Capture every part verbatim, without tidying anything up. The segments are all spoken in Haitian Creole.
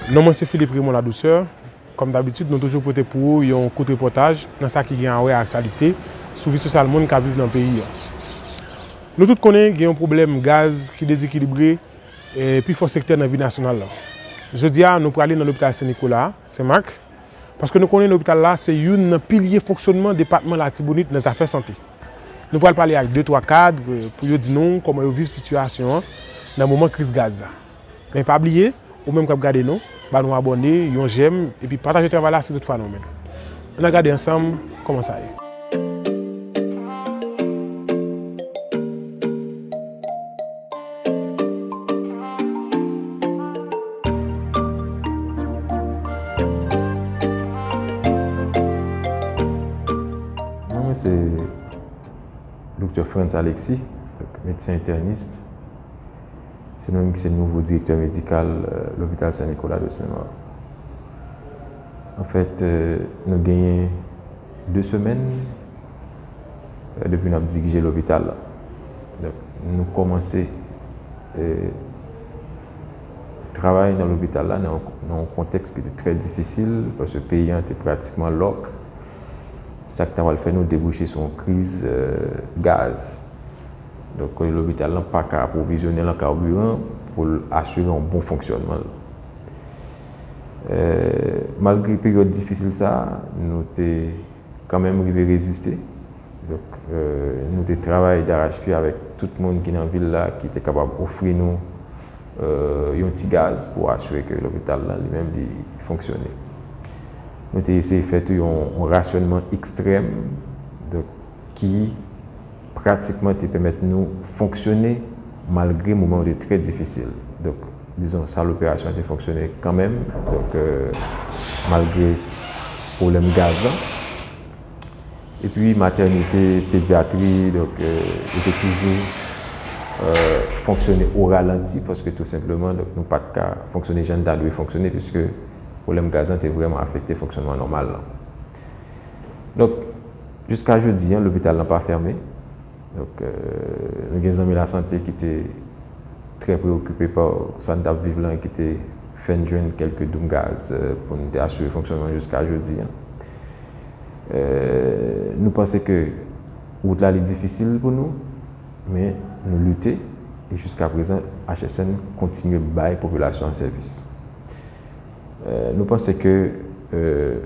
Non mwen se Philippe Raymond Ladouceur. Kòm dabitid, nou toujou pote pou ou yon kout repòtaj nan sa ki gen a wè ak aktyalite sou vi sosyal moun k ap viv nan peyi a. Nou tout konnen gen yon pwoblèm gaz ki dezekilibre, eh, pi fò sektè nan vi nasyonal la. Jodi a, nou prale nan lopital Sen Nikola, Sen Mak, paske nou konnen lopital la se youn nan pilye fonksyònman depatman Latibonit nan zafè sante. Nou pral pale ak de twa kad, eh, pou yo di nou kòman yo viv sitiyasyon an nan moman kriz gaz la. Men pa bliye, ou menm k ap gade nou, ba nou abòne, yon jèm, epi pataje travay la si toutfwa nou renmen l. Ann al gade ansanm kòman sa ye. Non, mwen se Doktè Frantz Alexis, medsen entènis. Se nou menm ki se nouvo direktè medikal, eh, lopital Sen Nikola de Sen Mak. Anfèt, eh, nou genyen de semèn, eh, depi n ap dirije lopital la. Donk, nou kòmanse, eh, travay nan lopital la nan, nan yon kontèks ki te trè difisil, paske peyi an te pratikman lòk. Sa k ta pral fè nou debouche sou yon kriz, eh, gaz. Donk, kote lopital lan pa ka apwovizyone l an kabiran pou l asire yon bon fonksyònman l. Eh, malgre peryòd difisil sa a, nou te kanmenm rive reziste. Donk, eh, nou te travay darachpye avèk tout moun ki nan vil la ki te kapab ofri nou, eh, yon ti gaz pou asire ke lopital lan li menm li fonksyone. Nou te eseye fè tou yon, yon rasyònman ekstrèm, donk, ki pratikman te pèmèt nou fonksyone malgre moman yo te trè difisil. Donk, dizon, sal operasyon an te fonksyone kanmenm, donk, eh, malgre pwoblèm gaz lan. Epi, matènite, pedyatri, donk, eh, yo te toujou, eh, fonksyone o ralanti, paske tou senpleman, donk, nou pa t ka fonksyone jan n ta dwe fonksyone, piske pwoblèm gaz lan te vrèman afekte fonksyònman nòmal lan. Donk, jiska jodi an, lopital lan pa fèmen. Donk, eh, nou gen zanmi lasante ki te trè preokipe pa sa n t ap viv lan, ki te fè n jwenn kèlke doum gaz, eh, pou n te asire fonksyònman jiska jodi an. Eh, nou panse ke wout la li difisil pou nou, men nou lite, e jiska prezan, H S N kontinye bay popilasyon an sèvis. Eh, nou panse ke, eh,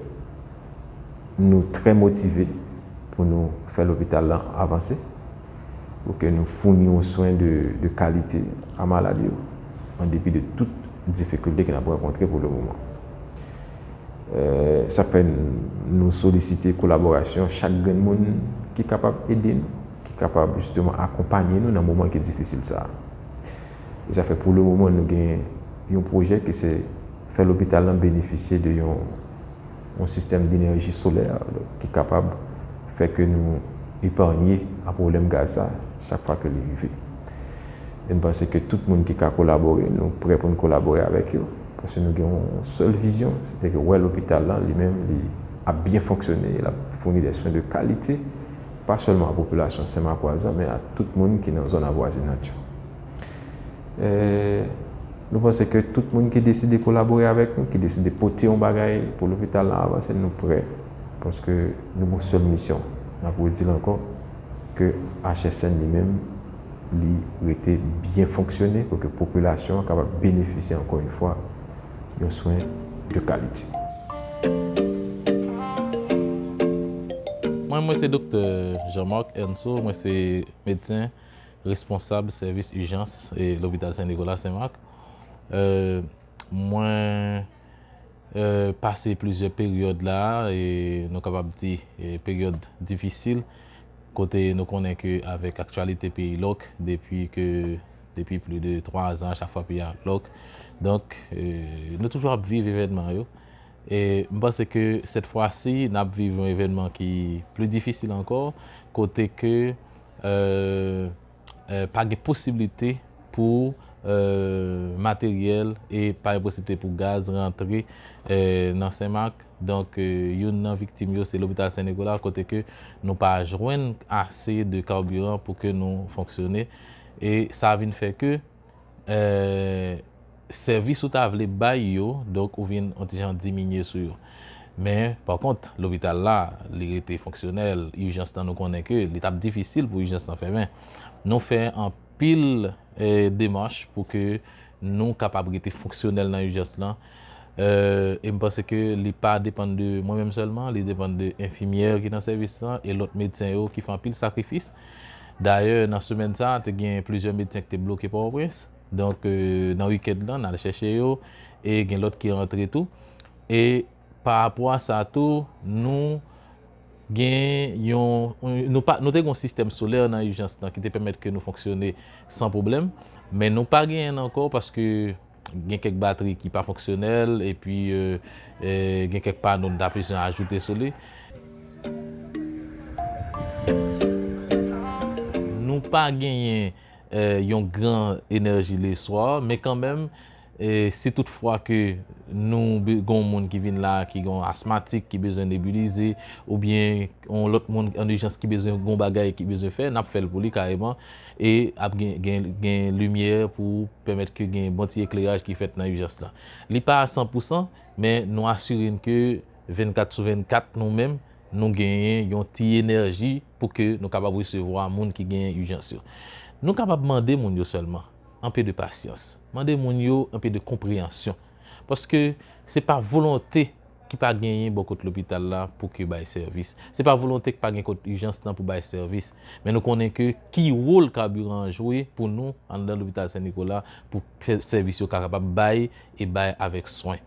nou trè motive pou nou fè lopital lan avanse, pou ke nou founi yon swen de, de kalite a malad yo, an depi de tout difikilte ke n ap rankontre pou le moman. Eh, sa fè n-, nou solisite kolaborasyon chak grenn moun ki kapab ede nou, ki kapab jisteman akonpanye nou nan moman ki difisil sa a. E sa fè pou le moman nou gen yon pwojè ki se fè lopital lan benefisye de yon, yon sistèm denèji solè ki kapab fè ke nou epanye a pwoblèm gaz sa chak fwa ke li rive. E m panse ke tout moun ki ka kolabore, nou prè pou n kolabore avèk yo, paske nou gen yon sèl vizyon, se ke wè lopital lan li menm li ap byen fonksyone, l ap founi de swen de kalite, pa sèlman a popilasyon Senmakwa an, men a tout moun ki nan zòn avwazinant yo. Eh, nou panse ke tout moun ki deside kolabore avèk nou, ki deside pote yon bagay pou lopital la avanse, nou prè. Paske nou gen yon sèl misyon. N ap redi l ankò, ke H S N li menm, li rete byen fonksyone pou ke popilasyon an kapab benefisye ankò yon fwa yon swen de kalite. Mwen, mwen se Doktè Jean-Marc Ernso, mwen se medsen responsab sèvis ijans, e, lopital Sen Nikola Sen Mak. E, mwen, e, pase plizyè peryòd la, e, nou kapab di, e, peryòd difisil, kote nou konnen ke avèk aktyalite peyi lòk, depi ke, depi plis de twa zan, chak fwa peyi a lòk. Donk, e, nou toujou ap viv evènman yo. E m panse ke sèt fwa si, n ap viv yon evènman ki pli difisil ankò, kote ke, e, e, pa gen posiblite pou, e, materyèl e pa gen posiblite pou gaz rantre, e, nan Sen Mak. Donk, e, youn nan viktim yo se lopital Sen Nikola, kote ke nou pa jwenn ase de kabiran pou ke nou fonksyone. E sa vin fè ke, e, sèvis ou ta vle bay yo, donk ou vin yon ti jan diminye sou yo. Men, pa kont, lopital la, li rete fonksyonèl, ijans lan nou konnen ke li t ap difisil pou ijans lan fèmen. Nou fè anpil, eh, demach pou ke nou kapab rete fonksyonèl nan ijans lan. Eh, e m panse ke li pa depann de mwen menm sèlman, li depann de enfimyè ki nan sèvis lan e lòt medsen yo ki fè anpil sakrifis. Dayè, nan semèn sa a, te gen plizyè medsen ki te bloke Pòtoprens. Donk, eh, nan wikenn lan, n al chèche yo, e gen lòt ki rantre tou. E pa rapò a sa tou, nou gen yon, nou pa, nou te gen yon sistèm solè nan ijans lan ki te pèmèt ke nou fonksyone san pwoblèm, men nou pa genyen l ankò paske gen kèk batri ki pa fonksyonèl, epi, eh, eh, gen kèk pano n ta bezwen ajoute sou li. Nou pa genyen, eh, yon gran enèji leswa, men kanmenm, eh, si toutfwa ke nou be-, gen yon moun ki vin la, ki gen yon asmatik, ki bezwen nebilize, oubyen yon lòt moun an ijans ki bezwen gen yon bagay ki bezwen fè, n ap fè l pou li kareman, e ap gen, gen, gen limyè pou pèmèt ke gen bon ti ekleraj ki fèt nan ijans lan. Li pa a san pou san, men nou asire n ke vennkat sou vennkat, nou menm, nou genyen yon ti enèji pou ke nou kapab resevwa moun ki genyen ijans yo. Nou kapab mande moun yo sèlman, enpe de pasyans. Mande moun yo enpe de konpreyansyon. Paske se pa volonte ki pa genyen bò kot lopital la pou ke bay sèvis. Se pa volonte ki pa gen kot ijans lan pou bay sèvis. Men nou konnen ke ki wòl kabiran an jwe pou nou anndan lopital Sen Nikola pou fè sèvis yo ka kapab bay e bay avèk swen.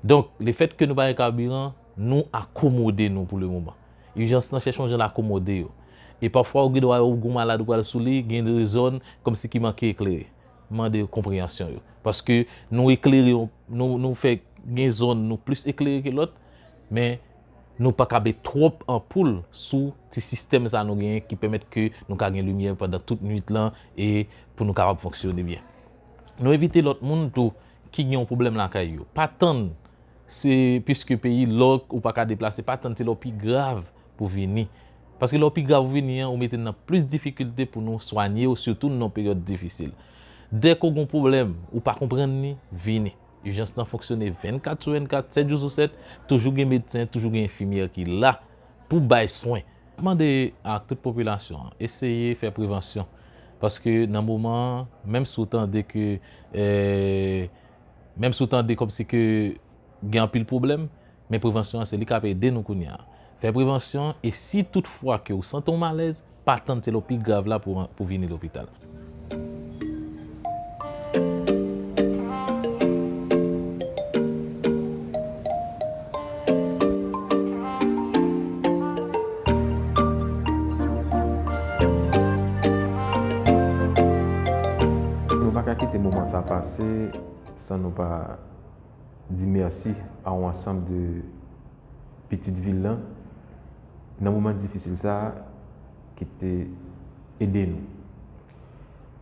Donk, lefèt ke nou pa gen kabiran, nou akomode nou pou le moman. Ijans lan chèche yon jan l akomode yo. E pafwa, ou gen dwa wè yon malad ou pral sou li, gen de zòn kòmsi ki manke eklere. Mande yo konpreyansyon yo. Paske nou eklere, nou, nou fè gen zòn nou plis eklere ke lòt, men nou pa ka met twòp anpoul sou ti sistèm sa nou genyen ki pèmèt ke nou ka gen limyè pandan tout nwit lan e pou nou kapab fonksyone byen. Nou envite lòt moun tou ki gen yon pwoblèm lakay yo. Pa tann, se, piske peyi lòk, ou pa ka deplase, pa tann se lè w pi grav pou w vini. Paske lè w pi grav ou vini an, ou mete n nan plis difikilte pou nou swanye w, sitou nan yon peryòd difisil. Dèke w gen yon pwoblèm, ou pa konprann li, vini. Ijans lan fonksyone vennkat sou vennkat, sèt jou sou sèt, toujou gen medsen, toujou gen enfimyè ki la pou bay swen. Mande ak tout popilasyon an, eseye fè prevansyon. Paske nan moman an, menm si w tande ke, eh, menm si w tande kòmsi ke gen anpil pwoblèm, men prevansyon an se li k ap ede nou kounye a. Fè prevansyon, e si toutfwa ke w santi w malèz, pa tann se lè w pi grav la pou, pou vini lopital. Nou pa ka kite moman sa pase san nou pa di mèsi a yon ansanm de pitit vil lan nan moman difisil sa a ki te ede nou.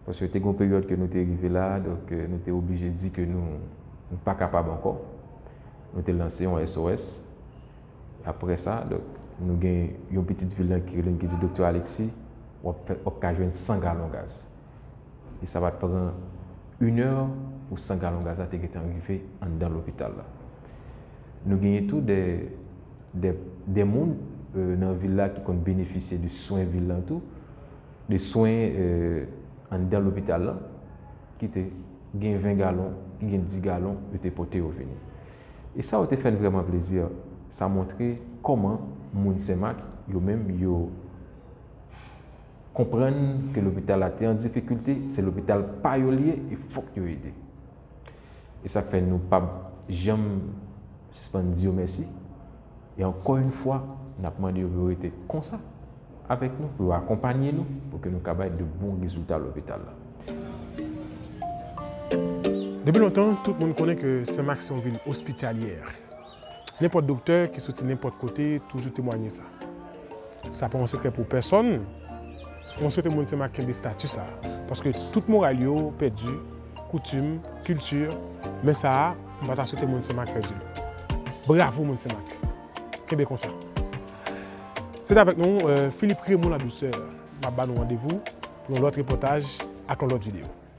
Paske te gen yon peryòd ke nou te rive la, donk, eh, nou te oblije di ke nou, nou pa kapab ankò. Nou te lanse yon S O S. Apre sa, donk, nou gen yon pitit vil lan ki rele n, ki di, Doktè Alexis, w ap fè, w ap ka jwenn san galon gaz. E sa pa t pran inè pou san galon gaz la te gentan rive anndan lopital la. Nou genyen tou de, de, de moun, eh, nan vil la ki konn benefisye de swen vil lan tou, de swen, eh, anndan lopital la, ki te gen ven galon, ki gen dis galon, yo te pote yo vini. E sa yo te fè n vrèman plezi. Sa montre kòman moun Senmak, yo menm, yo konprann ke lopital la te an difikilte, se lopital pa yo l ye, e fòk yo ede. E sa k fè nou p ap janm sispann di yo mèsi. E ankò yon fwa, n ap mande yo pou yo rete konsa avèk nou, pou yo akonpanye nou, pou ke nou ka bay de bon rezilta lopital la. Depi lontan, tout moun konnen ke Senmak se yon vil ospitalyè. Nenpòt doktè ki soti nenpòt kote toujou temwaye sa. Sa pa yon sekrè pou pèsonn. Mwen swete moun Senmak kenbe stati sa a, paske tout moral yo pèdi, koutim, kilti, men sa a, m pa ta swete moun Senmak pèdi l. Bravo moun Senmak. Kenbe konsa. Se t avèk nou, eh, Philippe Raymond Ladouceur. M ap ba nou randevou pou yon lòt repòtaj ak yon lòt videyo.